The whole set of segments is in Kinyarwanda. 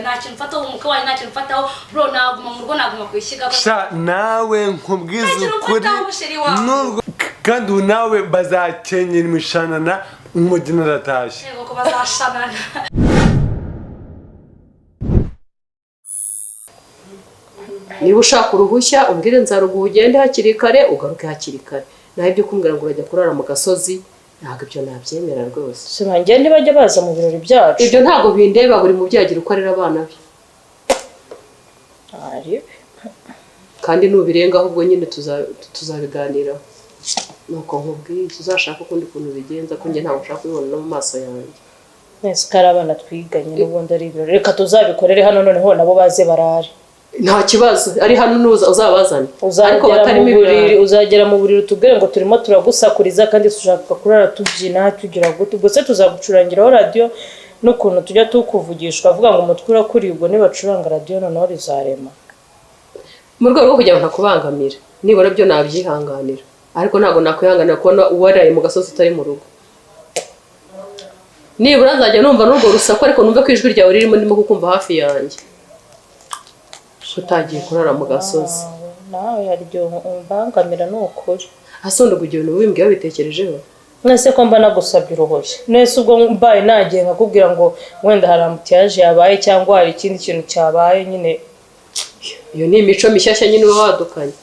Nta kintu mfataho umukwe wanjye, nta kintu mfataho bro, naguma mu rugo, naguma ku ishyiga. Sha, nawe nkubwiza Nta kintu ukuri. mfataho, chéri wawe. Nubwo kandi ubu nawe bazakenyera imishanana, umugeni aratashye. Yego ko bazashanana. Niba ushaka uruhushya umbwire, nzaruguha, ugende hakiri kare ugaruke hakiri kare. Naho ibyo kumbwira ngo urajya kurara mu gasozi, ntabwo ibyo nabyemera rwose. Sinange ntibajya baza mu birori byacu. Ibyo ntabwo bindeba, buri mubyeyi agira uko arera abana be. Ari. Kandi nubirengaho ubwo nyine tuzabiganiraho. Nuko nkubwiye, tuzashaka ukundi kuntu ubigenza, ko njye ntabwo nshaka kubibona no mu maso yanjye. Mwese ko ari abana twiganye, n'ubundi ari ibirori, reka tuzabikorere hano, noneho nabo baze barare. Nta kibazo, ari hano nuza uzabazane, ariko Uzagera mu batarimo buriri, ibirara. uzagera mu buriri utubwire ngo turimo turagusakuriza kandi dushaka kurara tubyina tugira gute. Ubwo se tuzagucurangiraho radiyo n'ukuntu tujya tukuvugishwa avuga ngo umutwe urakuriye, ubwo nibacuranga radiyo noneho rizarema. Mu rwego rwo kugira ngo ntakubangamira, nibura byo nabyihanganira, ariko ntabwo nakwihanganira kubona uwaraye mu gasozi utari mu rugo. Nibura nzajya numva n'urwo rusaku, ariko numve ko ijwi ryawe ririmo, ndimo kukumva hafi yanjye, utagiye kurara mu gasozi. Nawe hari igihe umbangamira, ni ukuri. Asonda kugira ibintu wimbwiye wabitekerejeho. Mwese ko mba nagusabye uruhushya, mwese ubwo mbaye nagiye nkakubwira ngo wenda hari ambutiyaje yabaye cyangwa hari ikindi kintu cyabaye nyine. Iyo ni imico mishyashya nyine uba wadukanye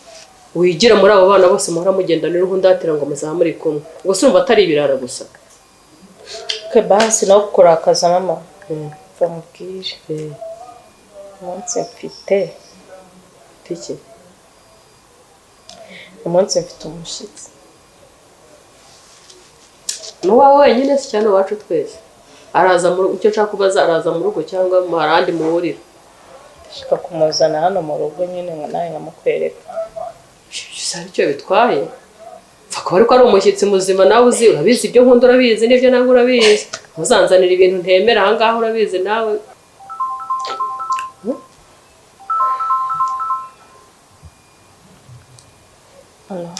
wigira muri abo bana bose muhora mugendana, uruhu ndatira ngo muzaba muri kumwe, ubwo se urumva atari ibirara gusa? Ke basi nawe kukurakaza mama, mva mubwire, umunsi mfite Iki? Umunsi mfite umushyitsi. Ni uwawe wenyine se cyane uwacu twese? Araza mu rugo, icyo nshaka kubaza, araza mu rugo cyangwa hari ahandi muhurira? Ndashaka kumuzana hano mu rugo nyine ngo nawe nkamukwereka. Hari icyo bitwaye? Pfa kuba ariko ari umushyitsi muzima. Nawe uzi, urabizi ibyo nkunda, urabizi n'ibyo nanga urabizi. Ntuzanzanire ibintu ntemera ahangaha, urabizi nawe. Hano.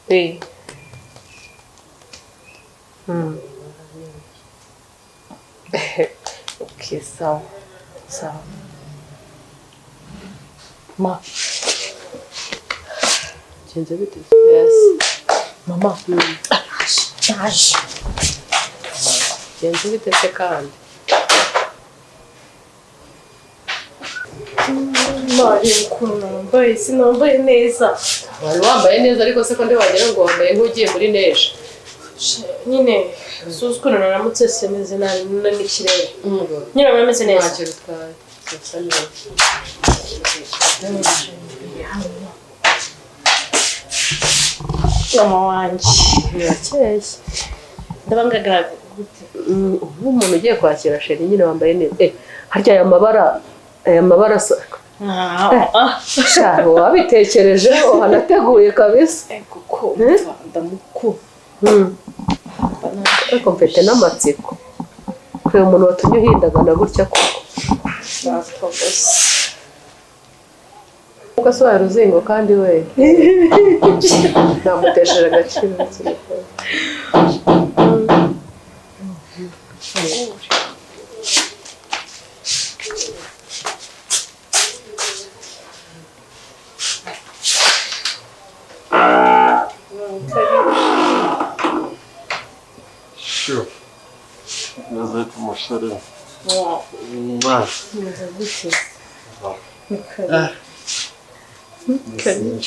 Oui. Ok, sawa. Sawa. Ma, Genze bite? Yes. Mama. Naje. Genze bite se kandi? Mari, ukuntu nambaye, sinambaye neza. Wari wambaye neza, ariko se ko ndi wagira ngo wambaye nk'ugiye muri neje? Nyine, suzi ukuntu naramutse se meze nabi n'ikirere. Nyine meze neza. Ntacyo bitwaye. Urasa neza. Mama wanjye. Birakeye. Ndabangagara gute? Ubu umuntu ugiye kwakira chéri nyine wambaye neza. Harya aya mabara asa Ah, sha, wabitekerejeho hanateguye kabisa. Kuko ndamukunda. Ariko mfite n'amatsiko kureba umuntu watumye uhindagana gutya koko. Kuko asohoye uruzingo kandi we namutesheje agaciro hakiri kare. Sure. Meze umusore. Mwah. Ah. Karibu.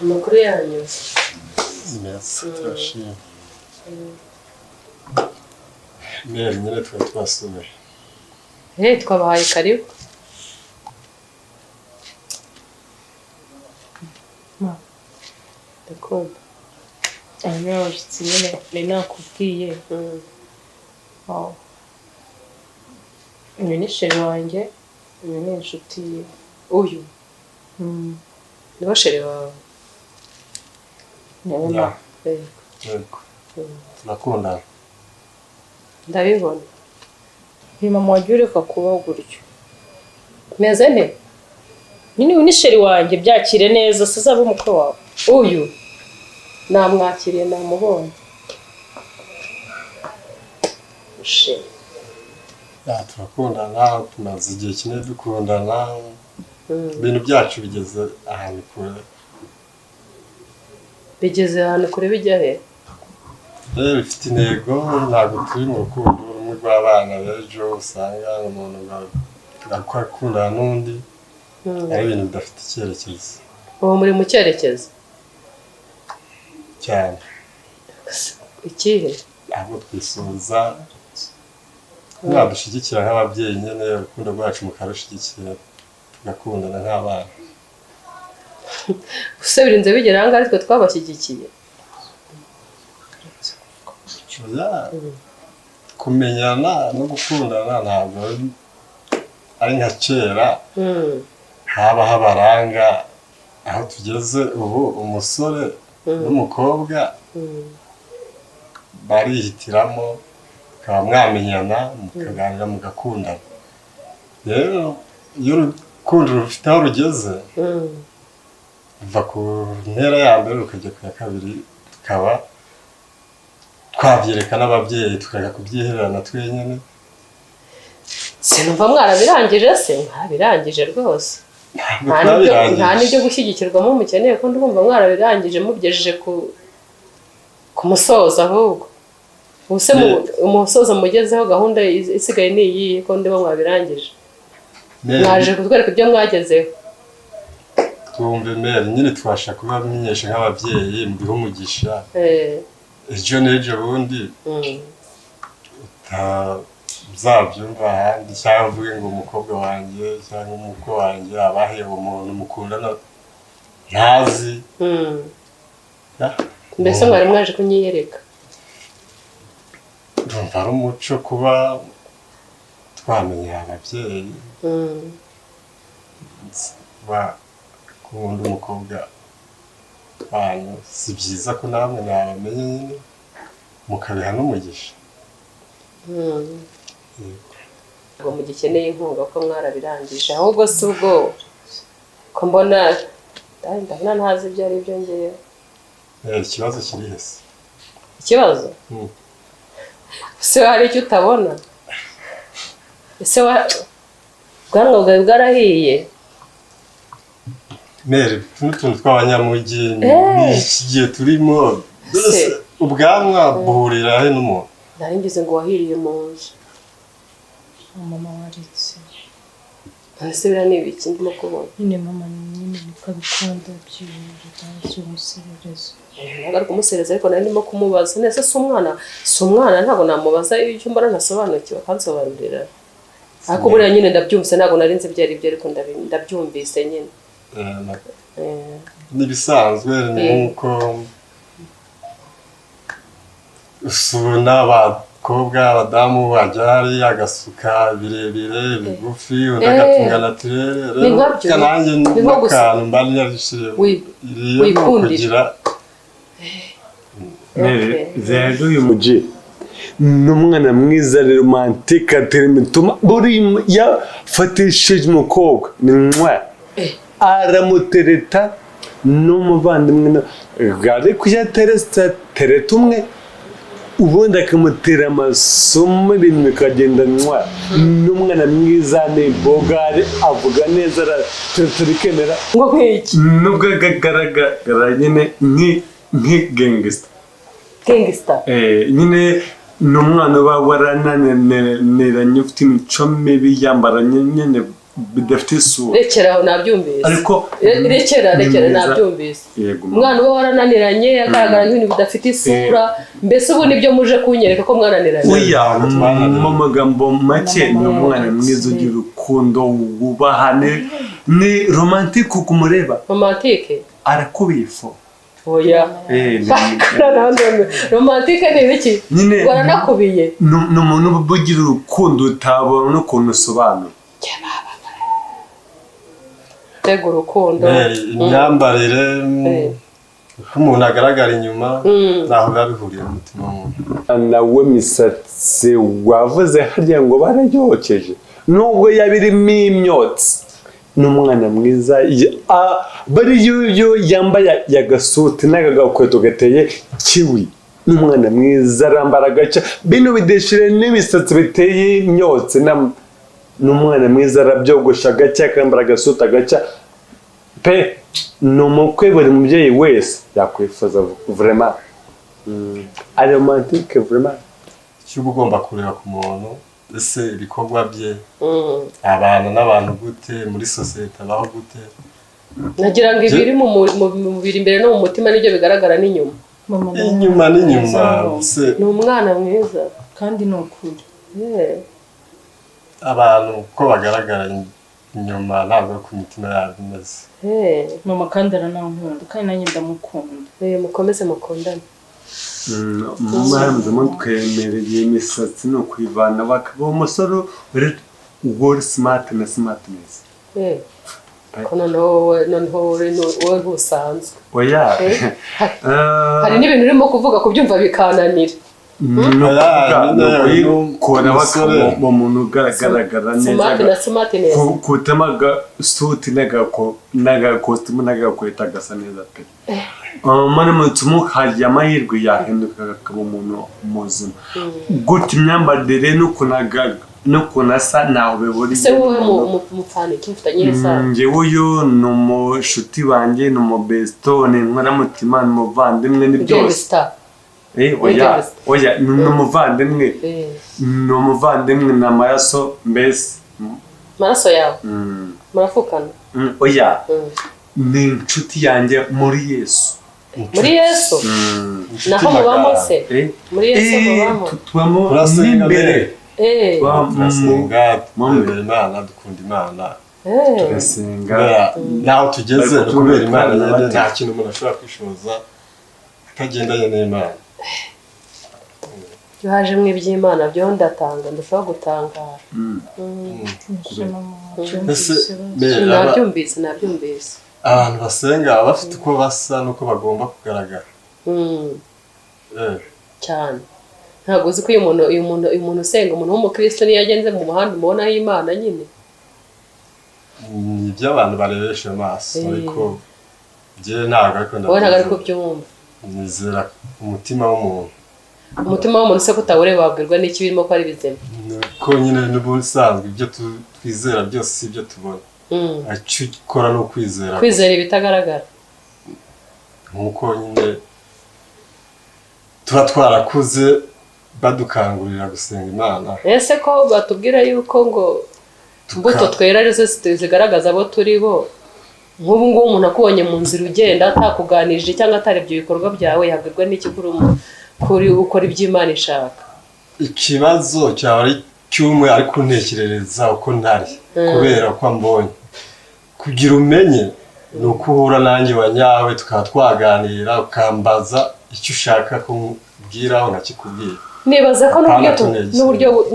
Amakuru yanyu? Meza, turashima. Meri, nyine twari twasuye. Twabahaye karibu. Ma. Ndakumva. Aba ni abashyitsi nyine nari nakubwiye. Oh. Uyu ni chéri wanjye, uyu ni inshuti ye. Uyu nibo chéri wawe? Niwe ma. Yego. Yego. Turakundana. Ndabibona. Ni mama wagiye ureka kubaho gutyo. Meze nte? Nyine uyu ni chéri wanjye, byakire neza, se azaba umukwe wawe. Uyu namwakiriye, namubonye. Chéri. Ya, turakundana, tumaze igihe kinini dukundana, ibintu byacu bigeze ahantu kure. Bigeze ahantu kure bijya he? Rero bifite intego, ntabwo turi mu rukundo rumwe rw'abana b'ejo usanga umuntu akundana n'undi ari ibintu bidafite icyerekezo. Ubu muri mu cyerekezo? Cyane. Ikihe? Ntabwo twifuza mwadushyigikira nk'ababyeyi nyine, urukundo rwacu mukarushyigikira, tugakundana nk'abana. Ese birinze bigera aha ngaha aritwe twabashyigikiye? Oya, kumenyana no gukundana ntabwo ari nka kera haba habaranga. Aho tugeze ubu, umusore n'umukobwa barihitiramo, mukaba mwamenyana, mukaganira, mugakundana. Rero iyo urukundo rufite aho rugeze, ruva ku ntera ya mbere rukajya ku ya kabiri, tukaba twabyereka n'ababyeyi, tukajya kubyihererana twenyine. Sinumva mwarabirangije se? Mwabirangije rwose. Ntabwo Nta n'ibyo nta twabirangije. n'ibyo gushyigikirwamo mukeneye, ko ndumva mwarabirangije, mubigejeje ku musozo. Ahubwo ubu se umusozo mugezeho, gahunda isigaye ni iyihe, ko ndiba mwabirangije? Mwaje kutwereka ibyo mwagezeho. Twumve mère, nyine tubasha kubamenyesha nk'ababyeyi, muduhe umugisha, ejo n'ejo bundi utazabyumva ahandi, cyangwa uvuge ngo umukobwa wanjye cyangwa umukwe wanjye abahe umuntu mukundana ntazi. Ya. Mbese mwari mwaje kunyiyereka? Ndumva ari umuco kuba twamenya ababyeyi bakunda umukobwa wanyu. Si byiza ko namwe mwabamenye nyine mukabiha n'umugisha? Yego. Ngo mugikeneye inkunga ko mwarabirangije? Ahubwo si ubwo ko mbona, ndabona ntazi ibyo ari byo ngewe. Ikibazo kiri hese? Ikibazo? Ese hari icyo utabona? Ese ubwanwa bwawe bwarahiye? Mère, n'utuntu tw'abanyamujyi ni iki gihe turimo. Mbese ubwanwa buhurira he n'umuntu? Nari ngize ngo wahiriye mu nzu. Mama, waretse. Ese biriya ni ibiki ndimo kubona? Nyine mama, nyine niko abikunda, byihuse umuserereza. Ntabwo ari kumusereza, ariko nari ndimo kumubaza nese si umwana, si umwana, ntabwo namubaza icyo mbona ntasobanukiwe akansobanurira. Ariko buriya nyine ndabyumvise, ntabwo nari nzi ibyo ari byo, ariko ndabyumvise nyine. N'ibisanzwe, ni nk'uko usubona abakobwa, abadamu bajya hariya agasuka birebire, bigufi, undi agatunga naturelle. Ni Rero nkabyo, nanjye ni nko gusa. n'akantu mba narishije iriyo ni Wikundira. ukugira. Rero uyu muji ni umwana mwiza, romantique, atera imitoma. Buri yafatishije umukobwa ni mwa aramutereta n'umuvandimwe ariko iyo ateretse, tereta umwe, ubundi akamutera amasomo, ibintu bikagenda mwa. Ni umwana mwiza, ni bogare, avuga neza, aratereta bikemera. Ngo nk'iki? Nubwo agaragara nyine nk'igangsta. Gangsta? Nyine ni umwana uba warananiranye, ufite imico mibi, yambara nyine bidafite isura. Rekera aho, nabyumvise. Ariko Rekera, rekera. Ni mwiza. Nabyumvise. Yego. Umwana uba warananiranye agaragara nk'ibintu bidafite isura. Mbese ubu nibyo muje kunyereka, ko mwananiranye? Oya, mu magambo make ni umwana mwiza, ugira urukundo, wubahane, ni romantique kumureba. Romantique? Arakubiye ifu. Oya. Romantique ni ibiki? Nyine Waranakubiye. Ni umuntu uba ugira urukundo utabona n'ukuntu usobanura. Mbega urukundo! Imyambarire. Uko umuntu agaragara inyuma ntaho biba bihuriye n'umutima w'umuntu. Nawe misatsi wavuze harya ngo barayokeje, nubwo yaba irimo imyotsi, ni umwana mwiza. Bariya iyo yambaye agasuti n'agakweto gateye kiwi, ni umwana mwiza, arambara agaca bino bideshire n'imisatsi biteye imyotsi, ni umwana mwiza, arabyogosha gake, akambara agasuti agaca pe. Ni umukwe buri mubyeyi wese yakwifuza, vraiment ari romantique, vraiment. Icyo uba ugomba kureba ku muntu, ese ibikorwa bye, abana n'abantu gute, muri sosiyete abaho gute? Nagira ngo ibiri mu mubiri imbere no mu mutima nibyo bigaragara n'inyuma. Mama ni inyuma n'inyuma mwiza. Se Ni umwana mwiza. Kandi ni ukuri. Abantu uko bagaragara inyuma ntabwo ari ku mitima yabo imeze. Mama kandi aranankunda, kandi nanjye ndamukunda. Mukomeze mukundane. Muramutse mutwemereye, imisatsi ni ukwivana, bakaba umusore uri wori smart na smartness. Ko noneho wowe ntusanzwe. Oya. Hari n'ibintu urimo kuvuga kubyumva bikananira. Ni ukuvuga, ni ukuyikora, Umusore. bakaba umuntu ugaragara neza. Smart na smartness. Kutema agasuti n'agakositimu n'agakweta gasa neza pe. Muramutse umuhaye amahirwe, yahinduka akaba umuntu muzima. Gutya imyambarire n'ukuntu asa ntaho bihuriye. Ese wowe mupfana iki, mufitanye isano? Njyewe uyu ni umushuti wanjye, ni umubesto, ni inkoramutima, ni umuvandimwe, ni byose. Gangster. Oya. Gangster. Oya, ni umuvandimwe. Ni umuvandimwe, ni amaraso mbese. Maraso yawe? Murafukana? Oya, ni inshuti yanjye muri Yesu. Muri Yesu? Inshuti Naho mubamo magara. se? Muri Yesu mubamo? Tubamo Turasenga n'imbere. mbere. Turasenga, twemera Imana, dukunda Imana. Turasenga. Kubera naho tugeze Ariko ni kubera Imana tubona nyine. bate? Nta kintu umuntu ashobora kwishoboza atagendanye n'Imana. Iyo hajemo iby'Imana byo ndatanga, ndushaho gutangara. Ese Nabyumvise, nabyumvise. abantu basenga baba bafite uko basa n'uko bagomba kugaragara. Cyane. Ntabwo uzi ko uyu muntu usenga, umuntu w'umukristo, niyo agenze mu muhanda umubonaho Imana nyine. Ni ibyo abantu barebesha amaso, ariko njyewe ntabwo ariko Wowe ntabwo ariko ndabyizera. byumva. Nizera umutima w'umuntu. Umutima w'umuntu se kutawureba wabwirwa n'iki birimo ko ari bizima? Ko nyine n'ubusanzwe ibyo twizera byose si ibyo tubona. Icyo ukora ni ukwizera. Kwizera ibitagaragara. Nk'uko nyine tuba twarakuze badukangurira gusenga Imana. Ese ko batubwira yuko ngo imbuto twera arizo zigaragaza abo turi bo, nk'ubu ngubu umuntu akubonye mu nzira ugenda atakuganirije cyangwa atarebye ibikorwa byawe, yabwirwa n'iki kuri ukora ibyo Imana ishaka? Ikibazo cyaba ari cy'umwe ari kuntekerereza uko ntari kubera ko ambonye. Kugira umenye ni uko uhura nanjye wa nyawe, tukaba twaganira, ukambaza icyo ushaka ko nkubwiraho nkakikubwira. Nibaza ko n'uburyo Apana tunegera.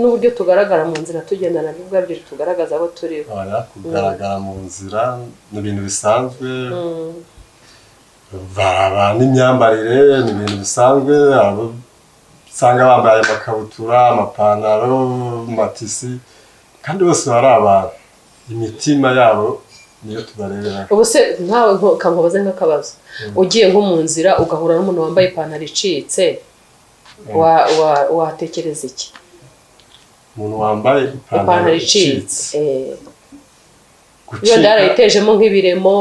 n'uburyo tugaragara mu nzira tugenda nabyo ubwabyo tugaragaza abo turi bo. Oya, kugaragara mu nzira ni ibintu bisanzwe. Baraba n'imyambarire, ni ibintu bisanzwe. Abo usanga bambaye amakabutura, amapantaro, amatisi, kandi bose bari abantu, imitima yabo niyo tubarebera. Ubu se nkawe kankubaze nk'akabazo, ugiye nko mu nzira ugahura n'umuntu wambaye ipantaro icitse, watekereza iki? Umuntu wambaye ipantaro ipantaro icitse. icitse? Wenda yarayitejemo nk'ibiremo,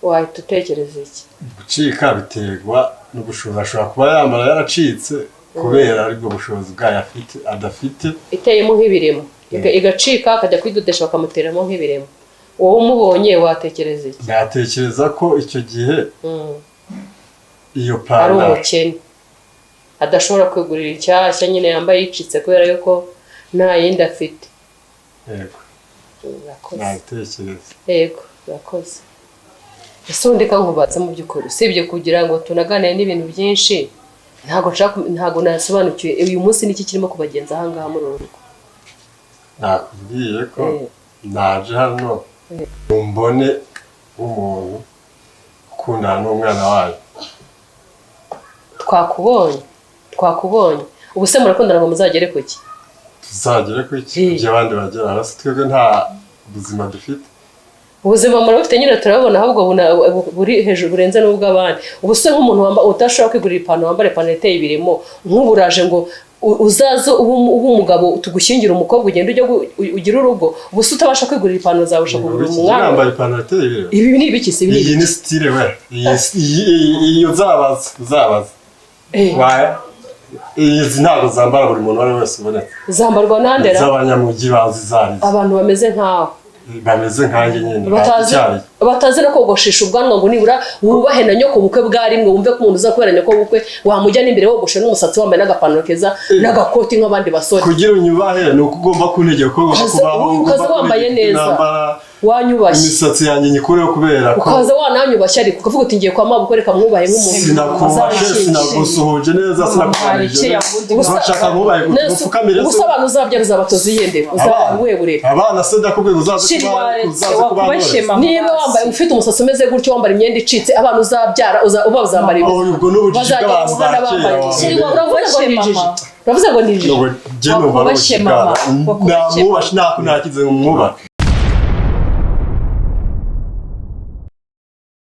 wahita utekereza iki? Gucika biterwa n'ubushobozi. Ashobora kuba yambara yaracitse kubera aribwo bushobozi bwayo afite adafite. Iteyemo nk'ibiremo, igacika, akajya kwidodesha bakamuteramo nk'ibiremo, wowe umubonye watekereza iki? Natekereza ko icyo gihe iyo Ari pantaro umukene adashobora kwigurira inshyashya nyine, yambaye yicitse kubera yuko nta yindi afite. Yego. Urakoze. Nabitekereza. Yego, urakoze. Ese ubundi kankubatse, mu by'ukuri usibye kugira ngo tunaganire n'ibintu byinshi, ntabwo nshaka, ntabwo nasobanukiwe uyu munsi niki kirimo kubagenza aha ngaha muri uru rugo? Nakubwiye ko naje hano mbone nk'umuntu ukundana n'umwana wayo. Twakubonye, twakubonye. Ubu se murakundana ngo muzagere ku ki? Tuzagere ku iki? Ibyo abandi bagera hasi, twebwe nta buzima dufite. Ubuzima murabufite nyine, turabubona, ahubwo buri hejuru, burenze n'ubw'abandi. Ubu se nk'umuntu udashobora kwigurira ipantaro, wambara ipantaro iteye ibiremo, nk'ubu uraje ngo uzaze ube umugabo, tugushyingire umukobwa, ugende ujye ugire urugo. Ubu se utabasha kwigurira ipantaro, uzabasha kugurira Iki umwana? Nambaye ipantaro iteye ibiremo? Ibi ni ibiki se? Ibi ni Iyi ibiki? ni style we. Iyi uzabaza. Izi ntabwo zambara buri muntu uwo ari we wese ubonetse. Zambarwa nandera? Z'abanyamujyi bazi zarizo. Abantu bameze nkawe. Bameze nkanjye nyine. Batazi Icyayi. Batazi no kogoshesha ubwanwa, ngo nibura wubahe na nyoko bukwe bwa rimwe, wumve ko umuntu uza kubera nyoko bukwe wamujya n'imbere wogoshe n'umusatsi, wambaye n'agapantaro keza n'agakoti nk'abandi basore. Kugira unyubahe ni uko ugomba kuntegeka uko ugomba kubaho. Ukaza Ugomba wambaye kuntegeka neza. intambara. Wanyubashye. Imisatsi yanjye nyikureho kubera ko Ukaza wananyubashye, ariko ukavuga uti: "Ngiye kwa mabukwe, reka mwubahe nk'umuntu." Sinakubashe, sinagusuhuje neza, sinakuganirije Hari neza. ubundi. Urashaka nkubahe gute? Gupfukamire se? Ubusa abantu uzabyara uzabatoza iyende? Abana Uzabe abana se, ndakubwiye ngo uzaze Shiri. kuba Waretse, uzaze kuba wakubashye ntore. mama. Niba wambaye, ufite umusatsi umeze gutyo, wambara imyenda icitse, abana uzabyara uba uzambara Oh, ubwo ni ubujiji Bazajya mu bw'abantu muhanda ba kera. bambaye. Shiri, Uravuze ngo wakubashye ni injiji. mama. Uravuze ngo ni injiji. Nubwo njye numva ari Wakubashye ubujiji mama. bw'abantu. Wakubashye. Namwubashe, ntako ntakize ngo mwubahe.